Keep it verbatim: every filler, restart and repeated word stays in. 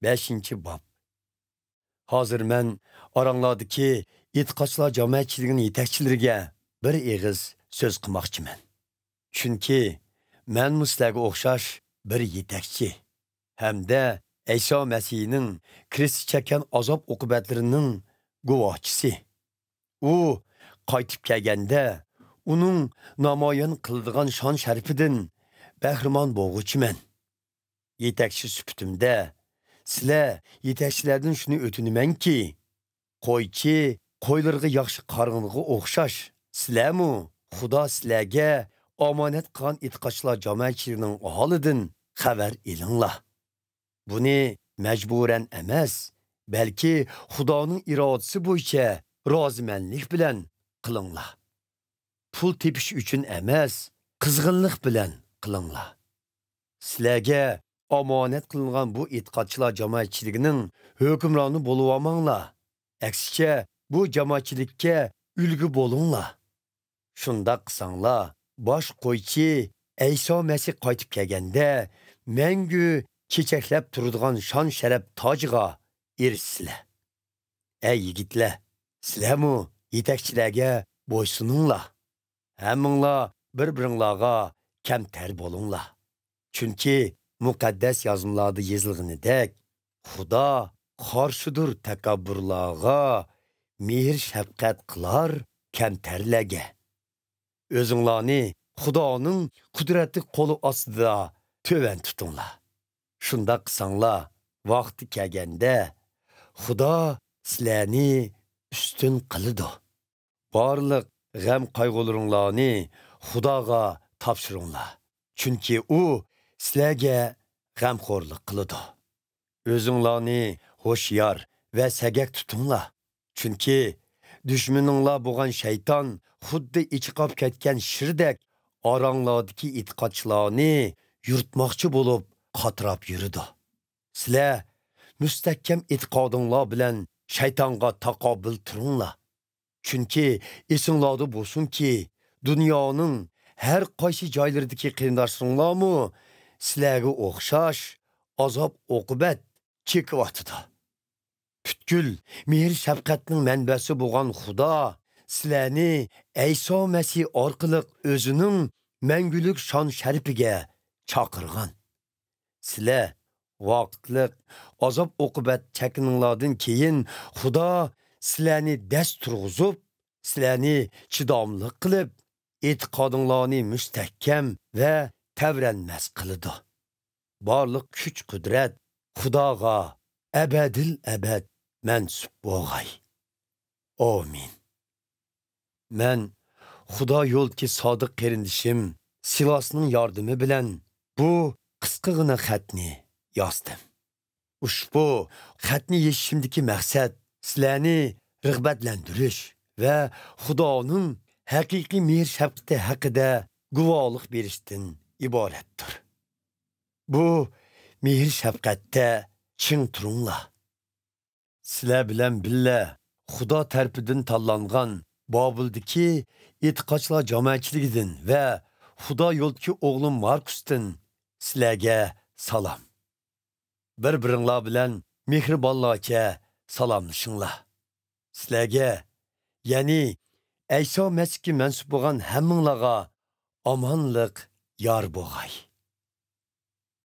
بەشىنچى باب. ھازىر مەن ئاراڭلاردىكى ئېتىقادچىلار جامائەتچىلىكىنىڭ يېتەكچىلىرىگە بىر ئېغىز سۆز قىلماقچىمەن. چۈنكى مەنمۇ سىلەرگە ئوخشاش بىر يېتەكچى ھەمدە ئەيسا مەسىھنىڭ كىرىستى چەككەن ئازاب-ئوقۇبەتلىرىنىڭ گۇۋاھچىسى. ئۇ قايتىپ كەلگەندە، ئۇنىڭ نامايان قىلىدىغان شان-شەرىپىدىن بەھرىمەن بولغۇچىمەن. يېتەكچى سۈپىتىمدە سىلەر يېتەكچىلەردىن شۇنى ئۆتۈنىمەنكى، قويچى قويلىرىغا ياخشى قارىغىنىغا ئوخشاش، سىلەرمۇ خۇدا سىلەرگە ئامانەت قىلغان ئېتىقادچىلار جامائەتچىلىكىنىڭ ئاھۋالىدىن خەۋەر ئېلىڭلار. بۇنى مەجبۇرەن ئەمەس، بەلكى خۇدانىڭ ئىرادىسى بويىچە رازىمەنلىك بىلەن قىلىڭلار. پۇل تېپىش ئۈچۈن ئەمەس، قىزغىنلىق بىلەن قىلىڭلار. سىلەرگە ئامانەت قىلىنغان بۇ ئېتىقادچىلار جامائەتچىلىكىنىڭ ھۆكۈمرانى بولۇۋالماڭلار. ئەكسىچە، بۇ جامائەتچىلىككە ئۈلگە بولۇڭلار. شۇنداق قىلساڭلار، باش قويچى ئەيسا مەسىھ قايتىپ كەلگەندە، مەڭگۈ چېچەكلەپ تۇرىدىغان شان-شەرەپ تاجىغا ئېرىشىسىلەر. ئەي يىگىتلەر، سىلەرمۇ يېتەكچىلەرگە بويسۇنۇڭلار. ھەممىڭلار بىر-بىرىڭلارغا كەمتەر بولۇڭلار. چۈنكى مۇقەددەس يازمىلاردا يېزىلغىنىدەك، خۇدا قارشىدۇر تەكەببۇرلارغا، مېھىر-شەپقەت قىلار كەمتەرلەرگە. ئۆزۈڭلارنى خۇدانىڭ قۇدرەتلىك قولى ئاستىدا تۆۋەن تۇتۇڭلار. شۇنداق قىلساڭلار، ۋاقتى كەلگەندە خۇدا سىلەرنى ئۈستۈن قىلىدۇ. بارلىق غەم-قايغۇلىرىڭلارنى خۇداغا تاپشۇرۇڭلار، چۈنكى ئۇ سىلەرگە غەمخورلۇق قىلىدۇ. ئۆزۈڭلارنى ھوشيار ۋە سەگەك تۇتۇڭلار، چۈنكى دۈشمىنىڭلار بولغان شەيتان خۇددى ئېچىقاپ كەتكەن شىردەك ئاراڭلاردىكى ئېتىقادچىلارنى يۇرتماقچى بولۇپ قاتراپ يۈرىدۇ. سىلەر مۇستەھكەم ئېتىقادىڭلار بىلەن شەيتانغا تاقابىل تۇرۇڭلار. چۈنكى ئېسىڭلاردا بولسۇنكى، دۇنيانىڭ ھەر قايسى جايلىرىدىكى قېرىنداشلىرىڭلارمۇ سىلەرگە ئوخشاش ئازاب-ئوقۇبەت چېكىۋاتىدۇ. پۈتكۈل مېھىر-شەپقەتنىڭ مەنبەسى بولغان خۇدا سىلەرنى ئەيسا مەسىھ ئارقىلىق ئۆزىنىڭ مەڭگۈلۈك شان-شەرىپىگە چاقىرغان. سىلەر ۋاقىتلىق ئازاب-ئوقۇبەت چەككىنىڭلاردىن كېيىن، خۇدا سىلەرنى دەس تۇرغۇزۇپ، سىلەرنى چىداملىق قىلىپ، ئېتىقادىڭلارنى مۇستەھكەم ۋە تەۋرەنمەس قىلىدۇ. بارلىق كۈچ-قۇدرەت خۇداغا ئەبەدىل ئەبەد مەنسۇپ بولغاي. ئامىن. مەن خۇدا يولىدىكى سادىق قېرىندىشىم سىلاسنىڭ ياردىمى بىلەن بۇ قىسقىغىنا خەتنى يازدىم. ئۇشبۇ خەتنى يېزىشىمدىكى مەقسەت سىلەرنى رىغبەتلەندۈرۈش ۋە خۇدانىڭ ھەقىقىي مېھىر-شەپقىتى ھەققىدە گۇۋاھلىق بېرىشتىن ئىبارەتتۇر. بۇ مېھىر-شەپقەتتە چىڭ تۇرۇڭلار. سىلەر بىلەن بىللە خۇدا تەرىپىدىن تاللانغان بابىلدىكى ئېتىقادچىلار جامائەتچىلىكىدىن ۋە خۇدا يولىدىكى ئوغلۇم ماركۇستىن سىلەرگە سالام. بىر-بىرىڭلار بىلەن مېھرىبانلارچە سالاملىشىڭلار. سىلەرگە، يەنى ئەيسا مەسىھكە مەنسۇپ بولغان ھەممىڭلارغا ئامانلىق يار بولغاي.